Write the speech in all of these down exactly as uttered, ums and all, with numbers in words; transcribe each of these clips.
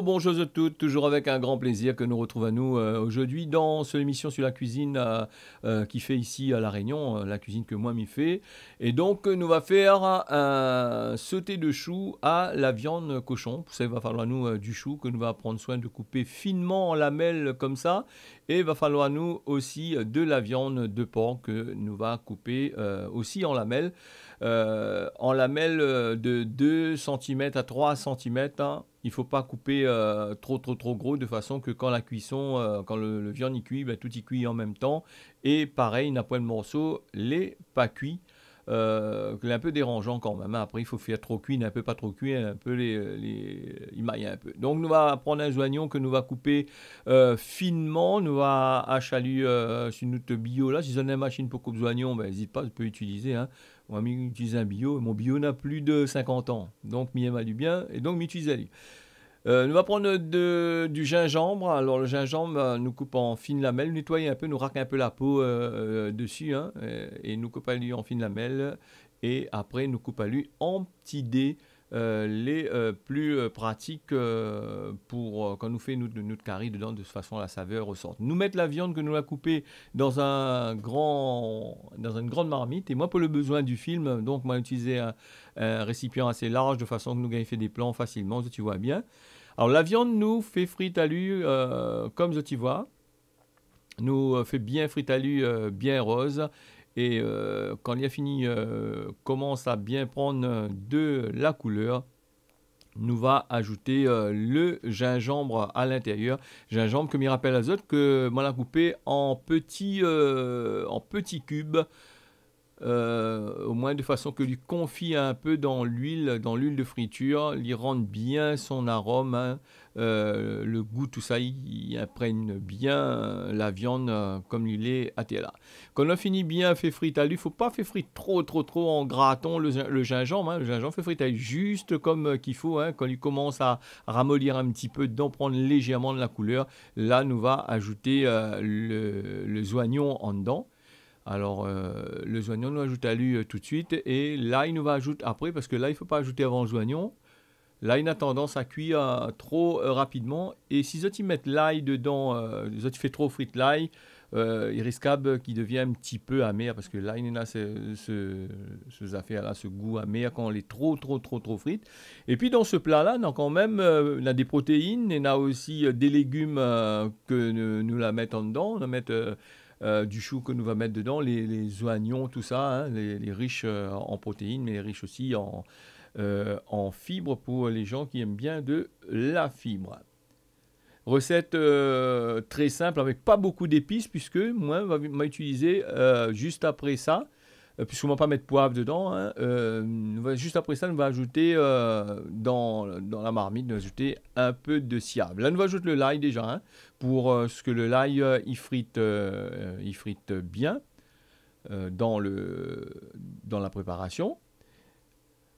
Bonjour à tous, toujours avec un grand plaisir que nous retrouvons nous, euh, aujourd'hui dans cette émission sur la cuisine, euh, euh, qui fait ici à La Réunion, euh, la cuisine que moi m'y fais. Et donc, euh, nous va faire un sauté de choux à la viande cochon. Pou sa, i va faloir nou, euh, du chou ke nou va prendre soin de couper finement en lamelles comme ça. É va faloir nou osi, euh, de la viande de porc ke nou va couper, euh, aussi en lamelles. Euh, en lamelles, euh, de deux centimètres à trois centimètres, hein. I fo pa koupé, euh, tro, tro, tro gro, de fason ke kan la kuison, euh, kan le, le viann i kui, ben, tout i kui an mèm tan. É parèy, na poin de morso lé pa kui. Euh, lé in pé déranjan kan mèm, hein. Apré, i fo fé tro kui, in pé pa tro kui, in pé lé, lé, i may in pé. Donk, nou va pran in zoignon ke nou va koupé, euh, finement. Nou va ash ali, euh, si nout bio la. Si zot néna in mashine pou koup zoignon, ben, ézit pa, zot i pé itilizé, hein. Moin, mi itiliz in bio. Mon bio na plis de sinkant an. Donk, mi yèm ali bien. É donk, mi itiliz ali. Euh, nou va pran de, du zinzanm. Alor, le zinzanm, euh, nou koup an fine lamèl. Nou nétoy in pé, nou rak in pé la po, euh, euh, desi, hein, euh, é nou koup ali an fine lamèl. É apré, nou koup ali an pti dé. Euh, lé, euh, pli, euh, pratik, euh, pou, euh, kan nou fé nout, nout kari dedan, de tout fason, la savèr i resort. Nou mèt la viann ke nou la koupé dan in gran, dan in gran marmit. É moin, pou le bezoin du film, donk, moin la itiliz in, in résipian asé larz, de fason ke nou gingn fé dé plan fasilman, zot i voi bien. Alor, la viann, nou fé frit ali, euh, kom zot i voi. Nou, euh, fé bien frit ali, euh, bien roz. É, euh, kan li la fini, euh, komans a bien pran, euh, de la koulèr, nou va azouté, euh, le zinzanm a lintérièr. Zinzanm ke mi rapèl azot ke moin la koupé an pti, euh, an pti kib. Euh, omoin de fason ke li konfi in pé dan luil, dan luil de fritir, li rann bien son arom, hein, euh, le gou, tousa, i, i inprègn bien, euh, la viann, euh, kom li lé atèr la. Kan nou la fini bien fé frit ali, fo pa fé frit tro, tro, tro an graton le zin-, le zinzanm, hein. Le zinzanm, fé frit ali zis kom, euh, k'i fo, hein. Kan li komans a ramoli in pti pé dedan, pran lézèrman de la koulèr, la, nou va azouté, euh, le, le zoignon andan. Alor, euh, le zoignon, nou azout ali, euh, tout de suit. É lay, nou va azout apré, parske lay, i fo pa azouté avan le zoignon. Lay na tandans a kui, euh, tro, euh, rapidman. É si zot i mèt lay dedan, euh, zot i fé tro frit lay, euh, i riskab k'i devien in pti pé amèr, parske lay néna se, se, se zafèr la, se gou amèr kan lé tro, tro, tro, tro frit. Épi dan se pla la, na kan mèm, euh, na dé protéine, néna osi, euh, dé légim, euh, ke nou, nou la mèt andan. Nou la mèt, euh, euh, du chou ke nou va mèt dedan, lé, lé zoignon, tousa, hein, lé, lé rish, euh, an protéine, mé rish osi an, euh, an fib pou lé jan ki èm bien de la fib. Resèt, euh, trè sinp, avèk pa bokou zépis, puiske moin va, ma itilizé, euh, zis apré sa, euh, puiske moin pa mèt poiv dedan, hein, euh, nou va, zis apré sa, nou va azouté, euh, dan, dan la marmit, nou va azouté in pé de siav. La, nou va azout le lay déza, hein, pou, euh, ke le lay, euh, i frit, euh, i frit bien, euh, dan le, dan la préparasion.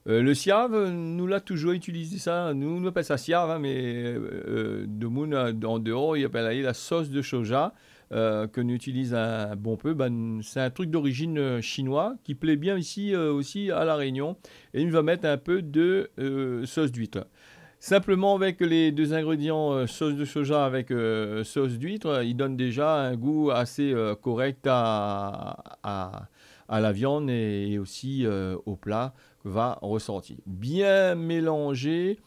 Euh, le siav, nou la touzour itilizé sa. Nou, nou apèl sa siav, hein, mé, euh, demoun, euh, an déor, i apèl ali la sos de soja, euh, ke nou itiliz in bon pé. Ben, sé in trik d'orizine, euh, shinoi, ki plé bien isi, euh, osi a La Rényon. É nou va mèt in pé de, euh, sos d'uit. Sinpleman, avèk lé dé zingrédian, euh, sos de soja avèk, euh, sos d'uit, euh, i donn déza in gou asé, euh, korèk a, a, a la viann é, é osi, euh, o pla va resorti. Bien mélanzé.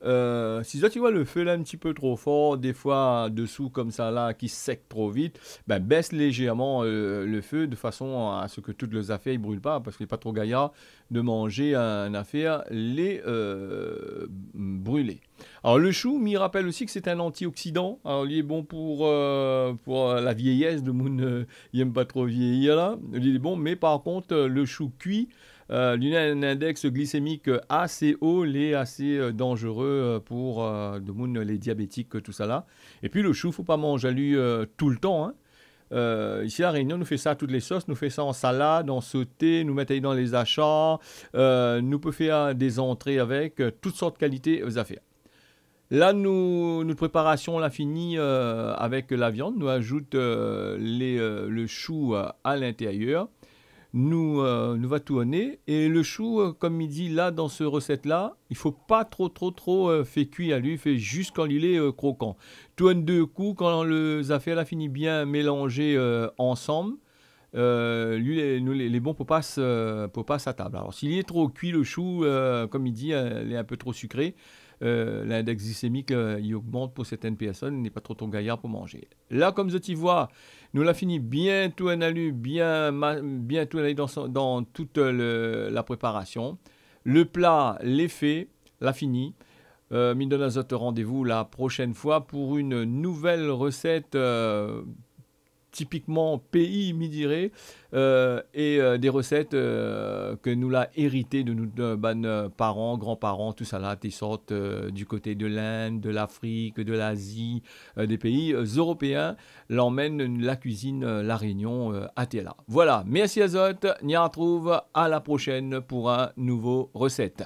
Euh, si zot i voi le fe la in pti pe tro for, défoi desou konmsa la ki sèk tro vit, ben, bès lézèrman, euh, le fe de fason a se ke tout lé zafèr i bril pa, parske lé pa tro gayar de manzé in afèr lé, euh, brilé. Alor, le shou, mi rapèl osi ke sé in antioksidan. Alor, li lé bon pou, euh, pou, euh, la vièyès, demoun, euh, i èm pa tro vièyir la. Li lé bon, mé par kont, euh, le shou kui, euh, li na in indèks glisémik, euh, asé o, lé asé, euh, danzéré, euh, pou, euh, demoun, lé diabétik, tousala. Épi le shou, fo pa manz ali, euh, toultan, hein. Euh, isi La Rényon, nou fé sa a tout lé sos, nou fé sa an salad, an soté, nou mèt ali dan lé zasar, euh, nou pé fé dé zantré avèk, euh, tout sort kalité, euh, zafèr. La, nou, nout préparasion la fini, euh, avèk la viann. Nou azout, euh, lé, euh, le shou, euh, a lintérièr. Nou, euh, nou va tourné. É le shou, euh, kom mi di la, dan se resèt-la, i fo pa tro, tro, tro, euh, fé kui ali, fé zis kan li lé, euh, krokan. Tourn dé kou, kan le zafèr la fini bien mélanzé, euh, ansanm, euh, li lé, nou, lé, lé bon pou pas, euh, pou pas a tab. Alor, si li lé tro kui, le shou, euh, kom mi di, euh, lé in pé tro sikré, euh, lindèks glisémik, euh, i ogmant pou sèrtin pèrsone, lé pa tro, tro gayar pou manzé. La, kom zot i voi, nou la fini bien tourn ali, bien ma-, bien tourn ali dan son, dan tout, euh, le, la préparasion. Le pla lé fé, la fini. Euh, mi donn azot randévou la proshèn foi pou in nouvèl resèt, euh, tipikman péi, mi diré, euh, é, euh, dé resèt, euh, ke nou la érité de nout, euh, bann, euh, paran, granparan, tousala, té sort, euh, di koté de l'Inde, de l'Afrik, de l'Azi, euh, dé péi, euh, éropéin, la amenn la kuizine, euh, La Rényon, euh, atèr la. Voila, mèrsi azot, ni artrouv a la proshèn pou in nouvo resèt.